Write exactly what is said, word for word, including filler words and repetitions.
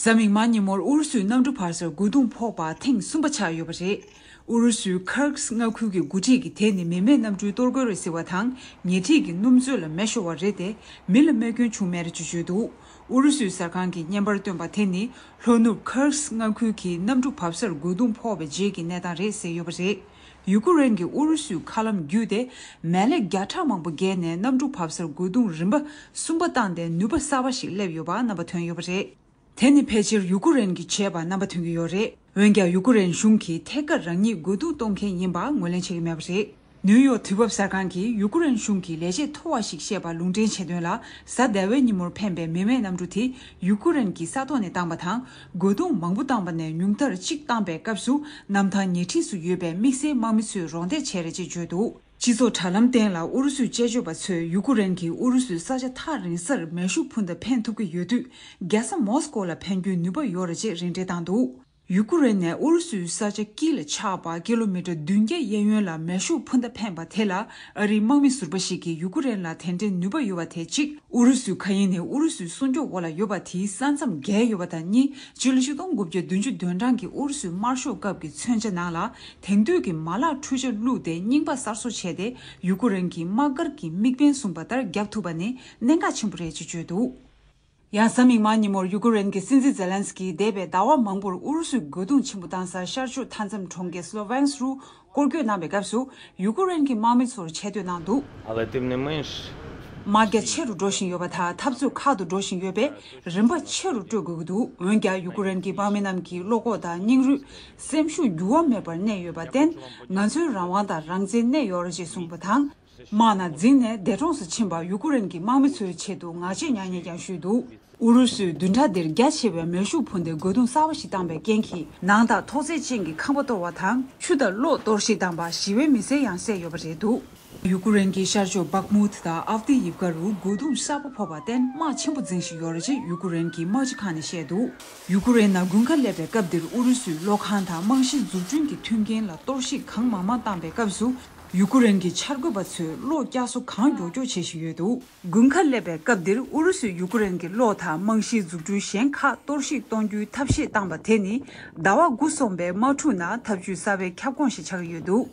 གཟའ་མིག་དམར་ཉིན་མོར་ཨུ་རུ་སུའི་གནམ་གྲུ་བབས་སར་རྒོལ་རྡུང་ཕོག་པ་ཐེངས་གསུམ་པ་ཆགས་ཡོད་པ་རེད། ཨུ་རུ་སུའི་Kursk མངའ་ཁུལ་གྱི་འགོ་ཁྲིད་ཀྱིས་དེ་ནི་མི་མེད་གནམ་གྲུའི་གཏོར་རྒོལ་རེད་ཟེར་བ་དང་། ཉེ་འཁྲིས་ཀྱི་སྣུམ་མཛོད་ལ་མེ་ཤོར་བ་རེད་དེ། མི་ལ་རྨས་སྐྱོན་བྱུང་མེད་ཅེས་བརྗོད་འདུག་ཨུ་རུ་སུའི་གསར་ཁང་གིས་བརྙན་པར་བཏོན་པ་དེ་ནི་ལྷོ་ནུབ་Kursk མངའ་ཁུལ་གྱི་གནམ་གྲུ་བབས་སར་རྒོལ་རྡུང་ཕོག་པའི་རྗེས་ཀྱི་གནས་སྟངས་རེད་ཟེར་ཡོད་པ་རེད། ཡུ་ཀེ་རེན་གྱིས་ཨུ་རུ་སུའི་མཁའ་ལམ་བརྒྱུད་དེ་མེ་ལེ་བརྒྱ་ཕྲག་མང་པོ་བརྒལ་ནས་གནམ་གྲུ་བབས་སར་རྒོལ་རྡུང་རིམ་པ་གསུམ་པ་བཏང་སྟེ་ནུས་པ་གསར་པ་ཞིག་སླེབས་ཡོད་པ་རྣམ་པ་ཐོན་ཡོད་པ་རེད། དེ་ནི་ཕལ་ཆེར་ཡུ་ཀེ་རེན་གྱིས་བྱས་པ་རྣམ་པ་ཐོན་གྱི་ཡོད་རེད། འོན་ཀྱང་ཡུ་ཀེ་རེན་གཞུང་གིས་ཐད་ཀར་རང་ཉིད་རྒོལ་རྡུང་གཏོང་མཁན་ཡིན་པ་ངོས་ལེན་བྱེད་ཀྱི་མེད་པ་རེད། ནིའུ་ཡོག་དུས་བབ་གསར་ཁང་གིས་ཡུ་ཀེ་རེན་གཞུང་གིས་ལས་བྱེད་མཐོ་བ་ཞིག་བཤད་པ་ལུང་འདྲེན་བྱས་དོན་ལ། གཟའ་ཟླ་བའི་ཉིན་མོར་འཕེན་པའི་མི་མེད་གནམ་གྲུ་དེ་ཡུ་ཀེ་རེན་གྱི་ས་ཐོག་ནས་བཏང་པ་དང་། རྒོལ་རྡུང་མང་པོ་བཏང་པ་ནས་ཉུང་མཐར་གཅིག་བཏང་པའི་སྐབས་སུ། གནམ་ཐང་ཉེ་འཁྲིས་སུ་ཡོད་པའི་དམིགས་བསལ་དམག་མི་ཚོས་རོགས་འདེགས་བྱས་རེད་ཅེས་བརྗོད་འདུག་སྤྱི་ཚོགས་དྲ་ལམ་སྟེང་ལ་ཨུ་རུ་སུའི་དཔྱད་བརྗོད་པ་ཚོས་ཡུ་ཀེ་རེན་གྱིས་ཨུ་རུ་སུའི་ས་ཆ་ཐག་རིང་སར་མེ་ཤུགས་འཕུར་མདའ་འཕེན་ཐུབ་ཀྱི་ཡོད་དུས། རྒྱལ་ས་མོ་སི་ཀོ་ལ་འཕེན་རྒྱུའི་ནུས་པ་ཡོད་རེད་ཅེས་རེ་འདུན་བཏང་འདུག་ཡུ་ཀེ་རེན་ནས་ཨུ་རུ་སུའི་ས་ཆ་དཀྱིལ་ལ་ཆགས་པ་ཀི་ལོ་མི་ཊར་བདུན་བརྒྱ་གཡས་གཡོན་ལ་མེ་ཤུགས་འཕུར་མདའ་འཕེན་པ་དེ་ལ། ཨ་རིའི་དམག་མི་ཟུར་པ་ཞིག་གིས་ཡུ་ཀེ་རེན་ལ་དེ་འདྲའི་ནུས་པ་ཡོད་པ་དེ་གཅིག་ཨུ་རུ་སུའི་མཁའ་དབྱིངས་ནི་ཨུ་རུ་སུའི་སྲུང་སྐྱོབ་འོག་ལ་ཡོད་པ་དེའི་ས་མཚམས་བརྒལ་ཡོད་པ་དང་གཉིས། ཕྱི་ལོ་ཆིག་སྟོང་དགུ་བརྒྱ་བདུན་ཅུ་དོན་གྲངས་ཀྱི་ཨུ་རུ་སུའི་དམར་ཤོག་སྐབས་ཀྱི་མཚོན་ཆ་ནང་ལ། དེང་དུས་ཀྱི་མ་ལག་འཕྲུལ་ཆ་བླུགས་ཏེ་རྙིང་པ་གསར་བཟོ་བྱས་ཏེ། ཡུ་ཀེ་རེན་གྱི་དམག་སྒར་གྱི་དམིགས་འབེན་བཟུང་བ་ལྟར་བརྒྱབ་ཐུབ་པ་ནི་གནད་འགག་ཆེན་པོ་རེད་ཅེས་བརྗོད་འདུག་ཡང་གཟའ་མིག་དམར་ཉིན་མོར་ཡུ་ཀེ་རེན་གྱི་སྲིད་འཛིན་ཛེ་ལན་སི་ཀིས་འདས་པའི་ཟླ་བ་མང་པོར་ཨུ་རུ་སུས་རྒོལ་རྡུང་ཆེན་པོ་བཏང་སར་ཤར་ཕྱོགས་མཐའ་མཚམས་གྲོང་ཁྱེར་སློ་ཝེན་སི་རུ་སྐོར་སྐྱོད་གནང་བའི་སྐབས་སུ། ཡུ་ཀེ་རེན་གྱི་དམག་མི་ཚོར་ཆེ་བསྟོད་གནང་འདུག Ale tym nie mniejsze. དམག་རྒྱ་ཆེ་རུ་འགྲོ་བཞིན་ཡོད་པ་དང་། འཐབ་རྩོད་ཁག་ཏུ་འགྲོ་བཞིན་ཡོད་པས། རིམ་པ་ཆེ་རུ་སྤྲོད་དགོས་ཀྱི་འདུག་འོན་ཀྱང་། ཡུ་ཀེ་རེན་གྱི་དམག་མི་རྣམས་ཀྱི་བློ་ཁོག་དང་སྙིང་རུས། སེམས་ཤུགས་འགྱུར་བ་མེད་པར་གནས་ཡོད་པར་བརྟེན། ང་ཚོའི་རང་དབང་དང་རང་བཙན་གནས་ཡོད་རེད་ཅེས་གསུངས་པ་དང་། དམག་ནང་འཛིངས་ནས་འདས་གྲོངས་སུ་ཕྱིན་པ་ཡུ་ཀེ་རེན་གྱི་དམག་མི་ཚོའི་ཆེད་དུ་ངག་བཅད་ཉག་ཉེས་ཀྱང་ཞུས་འདུག་ཨུ་རུ་སུས་བདུན་ཕྲག་འདིར་རྒྱ་ཆེ་བའི་མེ་ཤུགས་འཕུར་མདའི་རྒོལ་རྡུང་གསར་པ་ཞིག་བཏང་པའི་རྐྱེན་གྱིས། ནང་དང་ཐོག་བརྩེགས་ཅན་གྱི་ཁང་པ་གཏོར་བ་དང་། ཆུ་དང་གློག་གཏོར་བཤིག་བཏང་པ། ཞི་བའི་མི་སེར་ཡང་བསད་ཡོད་པ་རེད་འདུག་ཡུ་ཀེ་རེན་གྱི་ཤར་ཕྱོགས་བག་མུད་དང་ཨབ་དི་ཡིབ་ཀ་རུ་རྒོལ་རྡུང་གསར་པ་ཕོག་པར་བརྟེན། དམག་ཆེན་པོ་འཛིང་བཞིན་ཡོད་རེད་ཅེས་ཡུ་ཀེ་རེན་གྱི་དམག་སྤྱི་ཁང་ནས་བཤད་འདུག་ཡུ་ཀེ་རེན་ནང་དགུན་ཁ་སླེབས་པའི་སྐབས་འདིར་ཨུ་རུ་སུའི་གློག་ཁང་དང་རྨང་གཞིའི་འཛུགས་སྐྲུན་གྱི་མཐུན་རྐྱེན་ལ་གཏོར་བཤིག་གང་མང་མང་བཏང་པའི་སྐབས་སུ། ཡུ་ཀེ་རེན་གྱི་འཆར་འགོད་པ་ཚོས་གློག་བཀྱག་བཟོ་གང་མགྱོགས་མགྱོགས་བྱེད་བཞིན་ཡོད་འདུག་དགུན་ཁ་སླེབས་པའི་སྐབས་འདིར་ཨུ་རུ་སུས་ཡུ་ཀེ་རེན་གྱི་གློག་དང་རྨང་གཞིའི་འཛུགས་སྐྲུན་གཞན་ཁག་གཏོར་བཤིག་གཏོང་རྒྱུའི་ཐབས་ཤེས་བཏང་པ་དེ་ནི། ཟླ་བ་དགུ་སོང་པའི་དམག་འཁྲུག་ནང་ཐབས་ཇུས་གསར་པའི་ཁྱབ་ཁོངས་ཤིག་ཆགས་ཀྱི་ཡོད་འདུག